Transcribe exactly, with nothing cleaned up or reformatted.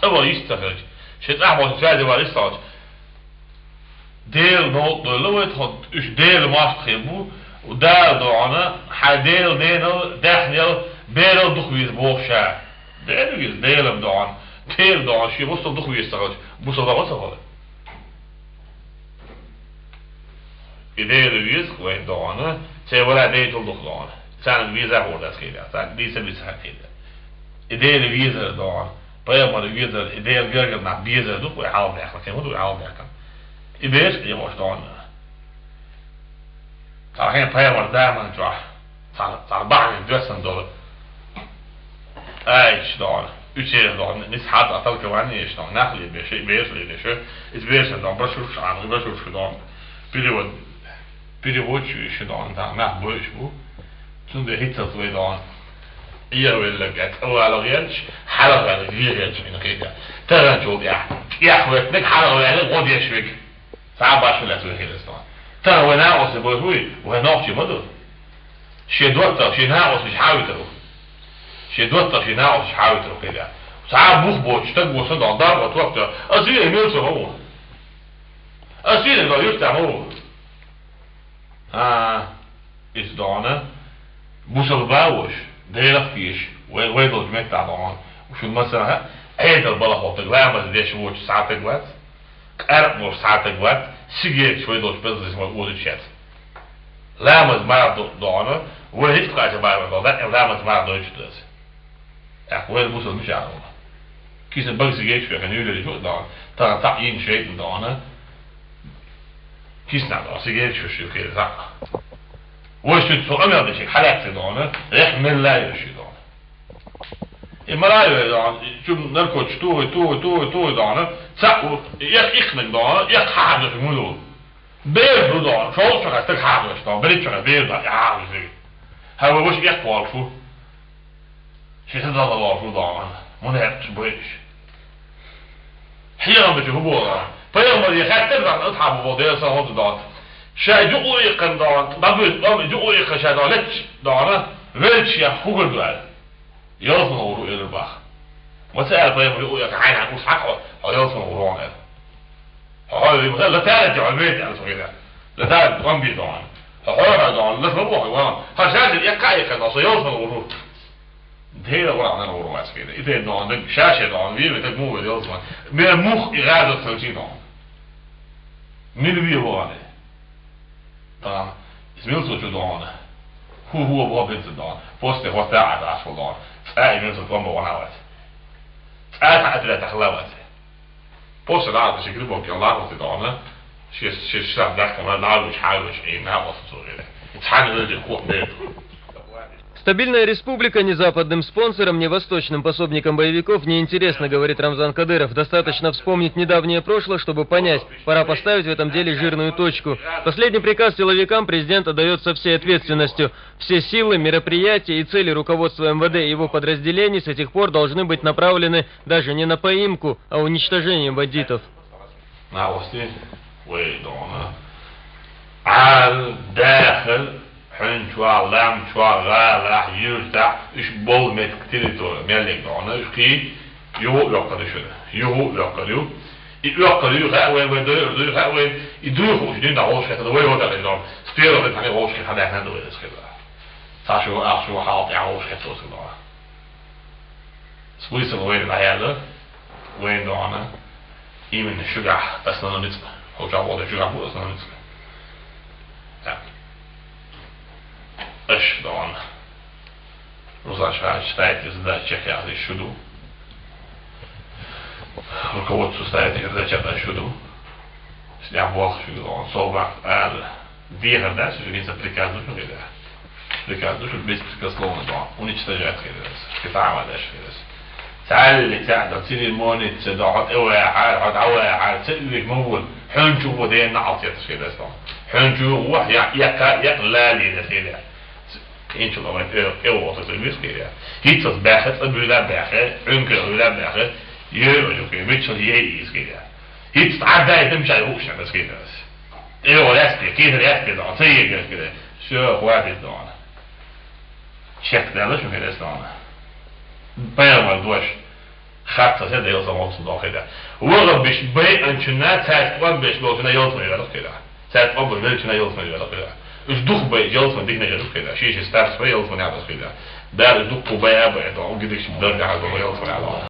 Цӏа вала йист ца хилча, шен цӏахь болчу цаьрца вала йист хилча, Делан новкъа довла вай тхо, уьш Делан мостагӀий бу, Дала догӀана, хьайн Делан денал, даьхнел, берал дукха веза боху ша. Дера веза, Делан догӀана, Делан догӀана, шен бусал дукха веза ца хилча, бусал ваха ца хила. И Дела веза вайн догӀана, церан вала дайтал дукха догӀана. Царна веза хӀора дац хилла, царна дийца бийца хьан хилла. И Дела везар догӀана, пайхамар везар, и Дела гергара нах безар ду вай хьалха даьккхина, кхин хӀун ду вай хьалха даьккхина. И бераш а йогӀуш догӀана. Цхьа хьайн пайхамар даман чохь. Цхьа, цхьа бахьана доьссина долу. Айча догӀана, уьцерах догӀана, низ хьаца а талкаван еш догӀана, нах ле беш, бераш ле беш, иза бераш догӀана, башурш а, башурш догӀана, перевод, переводчик еш догӀана, нах бойуш бу. Цундела хӀинццалц вай догӀана. Ӏехавелларг а цӀа вала гӀерташ, хьала гӀерташ, вен гӀерташ хьуна хета. Таханчул тӀехь, тӀехь хӀоьттинарг хьала гӀертинарг гӀо деш верг. Цхьа а башха лаьцна вай хилац тхуна. Тахана вай накъостий боху вуй, вай нохчий ма ду. Шен доттагӀа, шен накъостий хьан витар ву? Шен доттагӀа, шен накъостий хьан витар ву кхидӀа? Цхьа а бух боцуш стаг ву сан догӀу, дарба тохта, ас вийна муьлхха ма ву. Ас вийна догӀу, юьртахь ма ву. А, иза догӀана, бусалба ваш, Делах а тешаш, вай, вай долчу меттахь догӀана. Шуна масала, Ӏедал балахо таг, ламаз деш воцуш цхьа таг вац. Къаьркъа долуш цхьа таг вац, сигерчаш вай долчу безлазма озуьйтуш яц. Ламаз мара до-, догӀана, вай хӀинца кхача бара догӀу, дакъа ламаз мара дойтуш ду аса. ТӀаккха вай бусалба мичахь ву? Киса бага сигерчаш вехана юьйлале шу а догӀана, тахана цхьаъ йина шайтан догӀана, киснахь догӀана, сигерчаш шу кхера цхьаъ. Вай шуьца цу къамел дечиг хьалаьцци догӀана, рехь мелла а йо шу догӀана. И мара а йой догӀана, чу наркотикаш тухуй, тухуй, тухуй, тухуй догӀана, цхьаъ ву, и эккха иккхинарг догӀана, эккха хьахьадош муьлха ву. Бер ду догӀана, шовзткъа чохь стаг хьахьадош догӀана, берхӀитта чохь бер ду, и хьахьадош дерг. Хьан вай ваша эккха волуш ву? Шен хьалха лоруш ву догӀана, мунепакъаш бойуш. Хьехам бечу хӀун боху? Пайхамаре хаьттира догӀана, асхьабо боху, Делан салам хуьлда догӀана. Ша юкъа иккхина догӀана, дӀабуьйцу къам юкъа иккхина ша догӀана, летташ догӀана, велча шех хӀун хир ду аьлла. Ялсамане гӀур ву элира боху. Ма ца аьлла пайхамаре юкъа иккхина, хьайна хьан гуш хьакъ хьо, хьо ялсамане гӀур ву аьлла. Хьо хьо вима ла тара тӀе хьо вейта аьлла со хилла. Ла тара къам бен догӀана. Хьо хьо хьо догӀана, лаш ма боху ван. Хьо шаьш иккха а иккхина, со ялсамане гӀур ву. Дела вахана гӀур вац хилла. И тайна догӀана, ша-ша догӀана, вен вай таг муха вай ялсамане. Мел мух и гӀазот ца вичий догӀана. Мила вен вогӀана. Тахана, иза мила цо чу догӀана? ХӀу-хӀу боху бен ца догӀана? Посте хӀотта а Ӏаш ву догӀана. Цкъа и мила цо тӀом бан вахана вац. Цкъа цхьа а тӀе тахала вац. После лаьрда ши грибок ян лахалти догӀана, ши, ши штраф дахкана, лаьрда уьш хьалуьш, и накъост цо гӀира. Цхьана вевзира кхо бер. Стабильная республика ни западным спонсорам, ни восточным пособникам боевиков не интересна, говорит Рамзан Кадыров. Достаточно вспомнить недавнее прошлое, чтобы понять, пора поставить в этом деле жирную точку. Последний приказ силовикам президент отдаёт со всей ответственностью. Все силы, мероприятия и цели руководства М В Д и его подразделений с этих пор должны быть направлены даже не на поимку, а уничтожение бандитов. Накъостий, вай догӀана. Ӏар, дахар, хьуьнчохь, лаьмнашкахь, гӀалахь, юьртахь, уьш болу меттиг, территори, мел ерг догӀана, уьш кхин юха а оьккхур ю шуна. Юха а оьккхур ю. И оьккхур ю хаьа вайн, вай дойур дуй хаьа вайн, и дуй хууш дина вовшахкхетта вай ватар догӀана. С первого дня вовшахкхетта хьадаьхна ду вай дас хилла. Цхьа шу, ах шу, хьалха тӀехь вовшахкхетта вацар догӀана. Смысл вайна дӀаяьлла, вайна догӀана, именно шуьгахь основной ницкъ. Хьо чохь волу шуьгахь бу основной ницкъ. Так. Аша догӀана. Руслан Шахаевич, ставите задачи чекхъяхьа шу ду. Руководство ставите задачи чекхъяхьа шу ду. Снег болх шу ду, он собак, ала. Дехар дац, шу хӀинца приказ ду шу хилла. Приказ ду шу беспрекословно догӀу. Уничтожать хилла. Кхин цхьа а ма деш хилла. Цхьаьлли цхьаъ до церемоница до, хьо тӀе ваьхьара, хьо дӀаваьхьара, ца уьйш ма ву. Хьуьнчу ву дена наӀалт етташ хилла со. Хьуьнчу ву, я, я, я, лали деш хилла. Кхинчул вайн тӀе, тӀе воху ца вис хилла. ХӀинццалц баьххе, цӀа буьйла баьххе, Ӏуьнкера буьйла баьххе, йой ожу хилла, миччал ей иза хилла. ХӀинца цхьа дай тамашай хууш аса хилла. Эго лаьцпе, кхетар яцпе догӀу, ца егар кхетар. Всё, хватит догӀу. Чекх даьлла шу хир эс догӀу. Пайхамар дош. Харцахьа Даьла салам хилда цунна хилда. Ваха беш байанчунна цаьрца тӀом беш болчунна ялсмала валар хилда. Цаьрца тӀом беш болчунна ялсмала валар хилда. Уж дукха бай ялсмала диканна валар хилда. Ши-ши старший вай ялсмала валар хилда. Дала уж дукха бай а бай, то угидик ши даржа хьалда ялсмала валар.